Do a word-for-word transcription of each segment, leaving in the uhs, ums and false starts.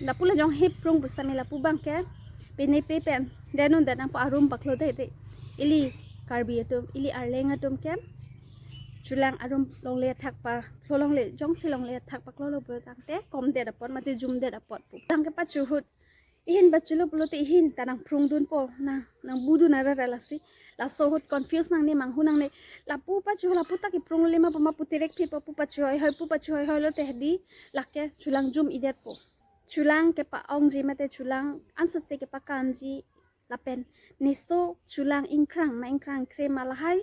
Lapu le jong hip prung pusitame lapu abang ke pine pe pen den un den nangpo, arum paklo dei dei. Ili Karbi atum, ili Arleng atum ke chulang arum longle athak paklo longle, jongsi longle athak paklo lo pulo tangte komdet apot mate jumdet apot pu. Tang kepachu ahut ihin pachulo pulote ihin ta nangprung dunpo, nang nangbu dun arara lasi. Laso ahut confuse nangne, manghu nangne. Lapu pachu, lapu ta keprung le ma pu ma pu terek phi pu pachu hoi hoi, pu pachu hoi hoi lote hedi lake chulang jum-idetpo. Chulang kepa-ongji mate chulang ansose kepakanji lapen neso chulang ingkrang ma ingkrang kre ma lahai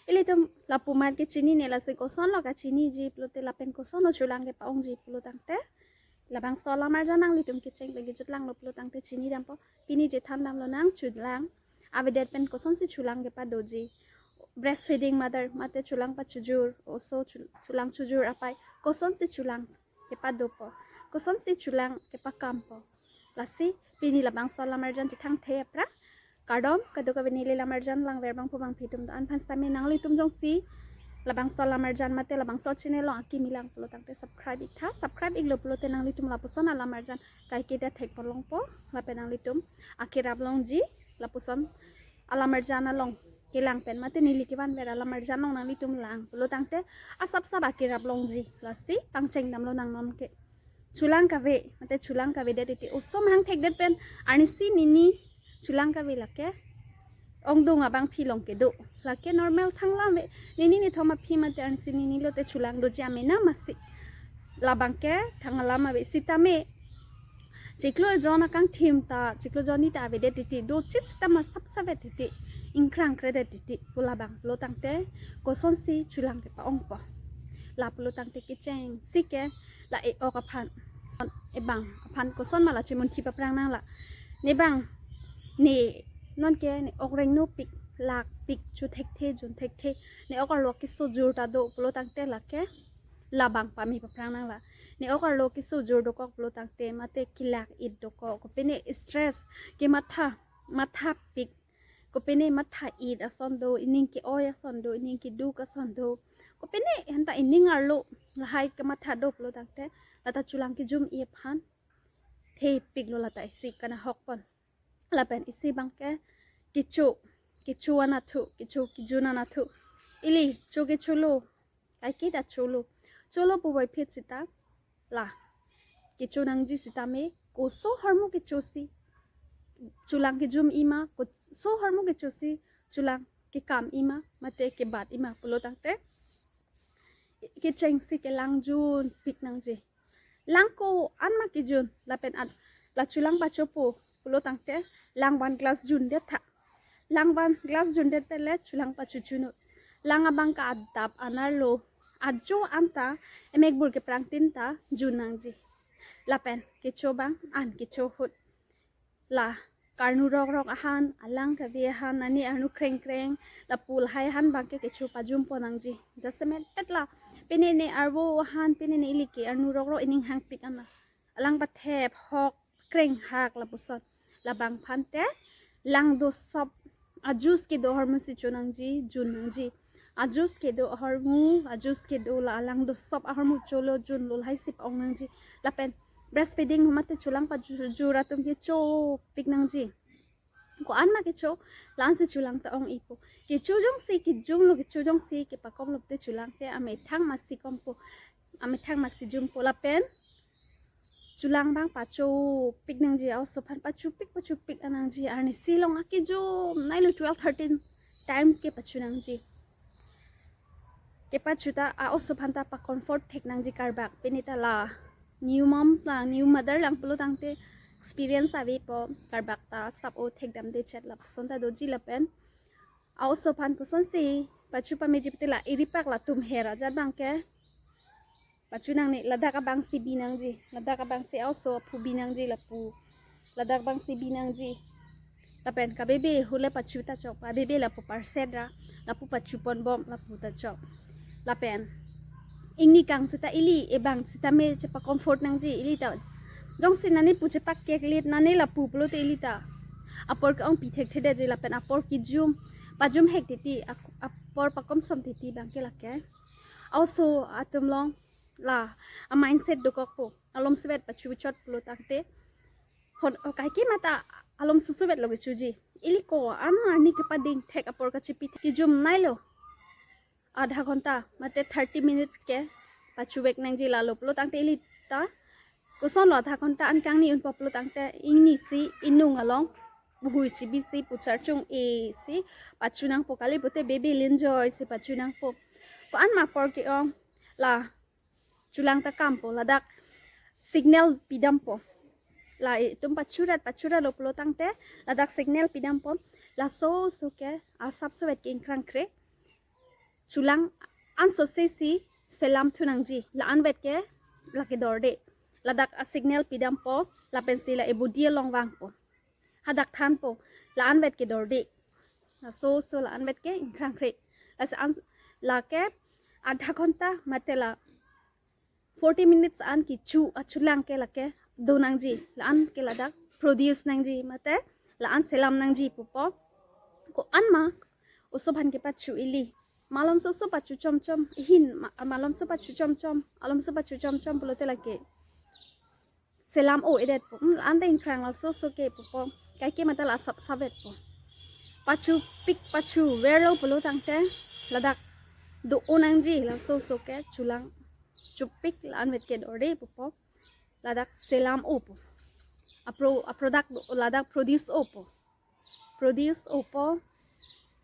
ilitum lapu amat ke chinine, lasi kosonlo kachiniji pulote lapen kosonlo chulang kepa-ongji pulo tangte labangso alam arjan nanglitum kecheng pen kejut langlo pulo tangte chinidampo. Pini chethan damlonang, chulang avedet pen kosonsi chulang kepadoji, breastfeeding mother mate chulang pachujur, oso chu-, chulang chujur apai kosonsi chulang kepadopo, kosonsi chulang kepakampo. Lasi pini labangso alam arjan chethangthe aphrang kardom, kadokave neli alam arjan langver abangpo abangpi atum do-an aphan sitame nanglitum jongsi labangso alam arjan mate labangso channel along akimi lang pulo tangte subscribe iktha, subscribe iklo pulote nanglitum lapuson alam arjan kaiketa thekpon longpo lapen nanglitum akerap longji lapuson alam arjan along kelang pen mate neli kevanver alam arjan along nanglitum lang pulo tangte asap sap akerap longji. Lasi pangcheng damlonang non ke. Chulang kave mate chulang kavedet titi oso mahang thekdet pen arnisi nini chulang kave lake ongdung abangpi along kedo. Lake normal thang alam ave. Nini nithom aphi mate arnisi nini lote chulang doji amena masi. Labang ke thang alam ave sitame chiklo ejon akangthim ta, chiklo ejon ni ta avedet titi, do chit sitame asap sap ave titi, ingkrang kredet titi pu labang pulo tangte kosonsi chulang kepa-ongpo. La pulo tangte kechengsi ke la e-ok aphan, ebang aphan koson ma la chemunthi paphrang nang la. Ne bang ne non ke ne ok rengno pik, lak pik, chu thekthe, jun thekthe, ne ok arlo keso jur ta do pulo tangte lake labang pame paphrang nang la. Ne ok arlo keso jur dokok pulo tangte mate kelak-it dokok, kopine stress, kematha, matha pik, kopine matha-it ason do, ining ke-oi ason do, ining keduk ason do, kopine anta ining arlo lahai kematha do pulo tangte lata chulang kejum-i aphan thepiklo, lata isi kanahokpon. Lapen isi abang ke kecho, kecho anatthu, kecho kejun anatthu. Ili cho kecho lo, kaiketa cholo, cholo puvoiphit sita la kecho nangji sitame koso ahormu kechosi chulang kejum-i ma, koso ahormu kechosi chulang kekam-i ma mate kebat-i ma pulo tangte kechengsi kelang junpik nangji. Lang ko-an ma kejun lapen at la chulang pachopo pulo tangte lang van glass jundet tha. Lang van glass jundet pen le chulang pachuchunut. Lang abang ke adap anerlo, ajo anta emekbur keprangtin ta jun nangji. Lapen kecho abang an kecho ahut la karnu rokrok ahan, alang kave ahan, ani arnu krengkreng, lapu lahai ahan abang ke kecho pajumpon nangji. Jasemet pet la pine ne arvo ahan, pine ne ili ke arnu rokrok ining hangpik an la alang pathep hok kreng hak lapuson. Labang aphan te lang dosop, a-juice kedo ahormu si cho nangji, jun nangji. A-juice kedo ahormu, a-juice kedo la alang dosop ahormu cholo, junlo, lahai si pa-ong nangji. Lapen breastfeeding mate chulang pajur atum ke chopik nangji. Ko-an ma kecho, la-ansi chulang ta ong-ipo. Kecho jongsi kejumlo, kecho jongsi kepakomlo te chulang ke amethang masi kompo, amethang masi jumpo. Lapen chulang abang pachopik nangji, a-oso aphan pachopik, pachopik an nangji, arnisi along akejum nailo twelve thirteen times kepachu nangji. Kepachu ta a-oso aphan ta pa-comfort thek nangji karbak, pine ta la new mom lang, new mother lang pulo tangte experience avepo, karbak ta sap-o thekdamde chet lapuson ta doji. Lapen a-oso aphan kosonsi pachu pameji pute la iripak latum her ajat abang ke pachu nangne, ladak abang si bi nangji, ladak abang si a-oso aphu bi nangji lapu, ladak abang si bi nangji. Lapen kabebe ahut le pachu ta chok, kabebe lapu parset ra, lapu pachupon bom lapu ta chok. Lapen ingni kang sita ili ebang sitame chepa-comfort nangji, ili ta jongsi nane pu chepakeklit nane lapu pulote ili ta apor ke-ongpi thekthedetji. Lapen apor kejum, pajum hek titi, ap-, apor pakomsom titi abang ke lake a-oso atum along la a-mindset dokokpo, alom sevet pachu chot pulo tangte Kon, o, kaike mata alom susuvet lo kechoji. Ili ko-an arni kepading thek apor kachipi thek kijum nailo. Adha ghonta mate thirty minutes ke pachuvek nangji. Lalo pulo tangte ili ta kosonlo adha ghonta an kangni unpo pulo tangte ingnisi inung along buhui chibisi puchar chung-e si pachu nangpo, kali pute baby linjoy si pachu nangpo. Ko-an ma apor ke-ong, la chulang ta kampo, ladak signal pidampo. La itum pachurat, pachurat lo pulo tangte ladak signal pidampo. Laso oso ke asapsovet ke ingkrangkre. Chulang ansose si selam thu nangji. La-anvet ke lake dorde. Ladak a signal pidampo, lapensi la ebodi along vangpo. Hadak thanpo, la-anvet ke dorde. Laso oso la-anvet ke ingkrangkre. Lasi an lake adha ghonta mate la forty minutes an kecho achulang ke lake do nangji. La-an ke ladak produce nangji mate la-an selam nangji pupo. Ko-an ma oso aphan kepachu ili. Malomso oso pachu chomchom, ihin ma-, malomso pachu chomchom, alomso pachu chomchom pulote lake selam o-edetpo. Hmm, ante ingkrang laso oso ke pupo. Kaike mata la asapsavetpo. Pachupik pachuverlo pulo tangte ladak do-o nangji laso oso ke, chulang chupik la-anvet ke dorde pupo. Ladak selam opo. Apro, a product do, ladak produce opo. Produce opo,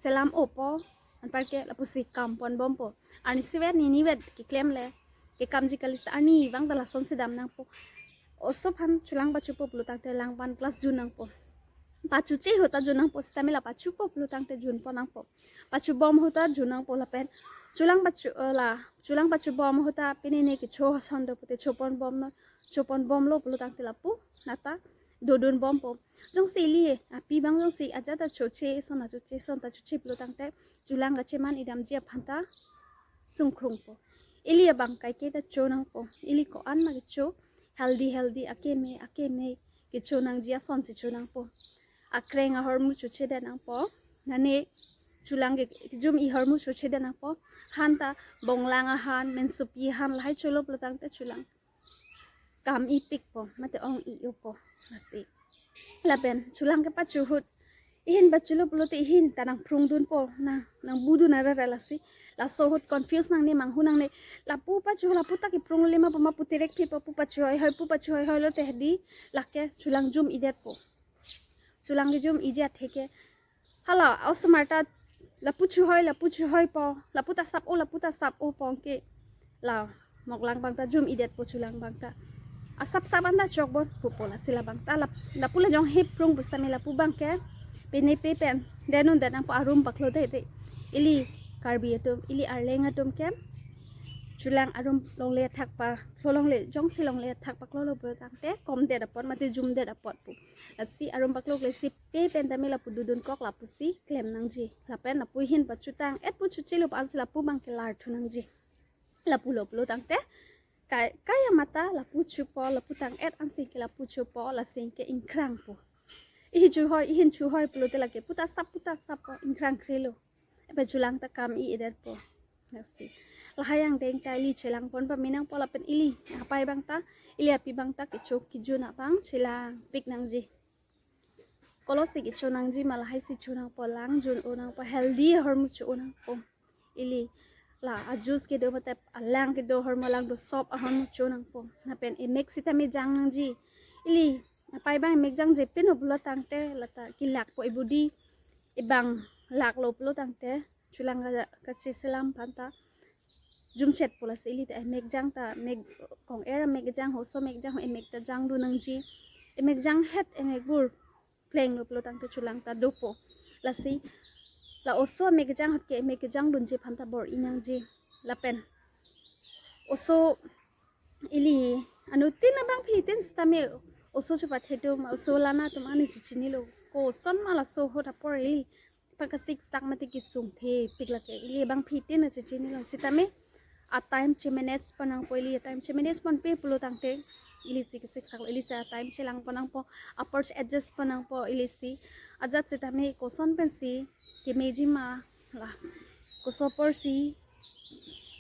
selam opo, anparke lapusi kam ponbompo. Arnisivet ninivet keklemle, kekamji kali seta arni abang ta lasonsi dam nangpo. Oso aphan chulang pachupo pulo tangte lang one glass jun nangpo. Pachuche ahut ta jun nangpo, sitame la pachupo pulo tangte junpon nangpo. Pachubom ahut ta jun nangpo lapen chulang pachu, eh, la chulang pachubom ahut ta pine ne kecho ason do pute choponbomnon, choponbomlo pulo tangte lapu nata dodunbompo. Jongsi ili api abang jongsi ajat ta choche, son ta choche, son ta choche pulo tangte chulang kacheman idamji aphan ta sungkrungpo. Ili abang kaike ta cho nangpo. Ili ko-an ma kecho, healthy healthy, akeme akeme kecho nangji asonsi cho nangpo. Akreng ahormu chochedet nangpo. Nane chulang ke jum-i ahormu chochedet nangpo. Han ta bonglang ahan, mensupi ahan, lahai cholo pulo tangte chulang kam-ipikpo mate ong-i-opo. Lasi lapen chulang kepachu ahut ihin pachulo pulote ihin ta nangphrungdunpo, nang, nangbudun arara lasi. Laso ahut confuse nangne, manghu nangne. Lapu pachu, lapu ta kephrunglema pu ma pu terek phi pa pu pachu hoihoi, pu pachu hoihoi lote hedi lake chulang jum-idetpo. Chulang kejum-iji atheke hala osomar ta lapu chuhoi, lapu chuhoipo, lapu ta sap-o, lapu ta sap-opo ke la moklang abang ta jum-idetpo, chulang abang ta asapsap anta chokbon pupo. Lasi labang ta lap-, lapu la jong hip prung pusitame lapu abang ke pine pe pen denun den nangpo, arum paklo dede. Ili Karbi atum, ili Arleng atum ke chulang arum longle athak paklo longle, jongsi longle athak paklolo pulo tangte komdet apot mate jumdet apot pu. Lasi arum paklo klesi pe pen tame lapu dudunkok lapusi klem nangji. Lapen lapu ihin pachutang-et pu chuchelo pu ansi lapu abang ke larthu nangji. Lapulo pulo tangte kai, kaya mata lapu chupo, lapu tang-et ansi ke lapu chupo, lasi ke ingkrangpo. Ihi chuhoi, ihin chuhoi pulote lake pu ta sap, pu ta sappo, ingkrangkrelo. Epe chulang ta kam-i-edetpo. Lasi lahai angdeng ta ili chelangponpame nangpo lapen ili apai abang ta, ili api abang ta kecho kejun abang chelangpik nangji. Kolosi kecho nangji ma lahaisi cho nangpo, lang jun-o nangpo, healthy ahormu cho-o nangpo. Ili la a-juice kedo mate alang kedo ahormu, lang do sop ahormu cho nangpo. Lapen emek sitame jang nangji. Ili apai abang emek jangjepinlo pulo tangte lata kelakpo, ebodi ebang laklo pulo tangte chulang ka, kacheselam aphanta jumchetpo. Lasi ili ta emek jang ta, mek kong-er amek jang ho, oso amek jang ho, emek ta jangdun nangji. Emek janghet, emek bur plenglo pulo tangte chulang ta dopo. Lasi la oso amek jang ahut ke emek jangdunji aphanta bor-i nangji. Lapen oso ili anuttin abangphi tin sitame oso chupathe atum, oso lana atum ani chechinilo. Koson ma laso ahut apor ili pakasik sak mate kesung thepik lake, ili abangphi tin chechinilo. Sitame a-time che-manage pon nangpo, ili a-time che-manage ponpe pulo tangte ilisi kesik saklo, ilisi a-time chelangpon nangpo, apor che-adjust pon nangpo ilisi. Ajat sitame koson pensi kemeji ma, la koso aporsi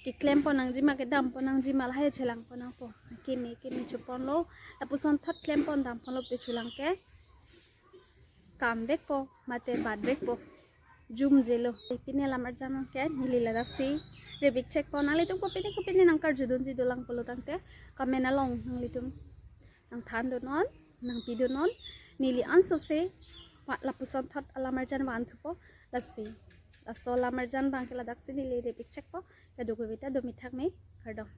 Keklem pon nangjima, kedam pon nangjima lahai chelang pon nangpo. Keme keme chepon lo, lapuson thot klem pon dam pon lo pu chelang ke kam vek po mate bat vek po. Jum jelo. Pini alam arjan ke neli ladak si rip ik chek po. Nanglitum kopine kopine nangkarjudunji dolang pulo tangte comment along nanglitum nangthan dun non, nangpi dun non. Neli anso se wa- lapuson thot alam arjan van thupo. Lasi laso alam arjan abang ke ladak si neli rip ik chek po. Kadokave ta do mithak me, kardom.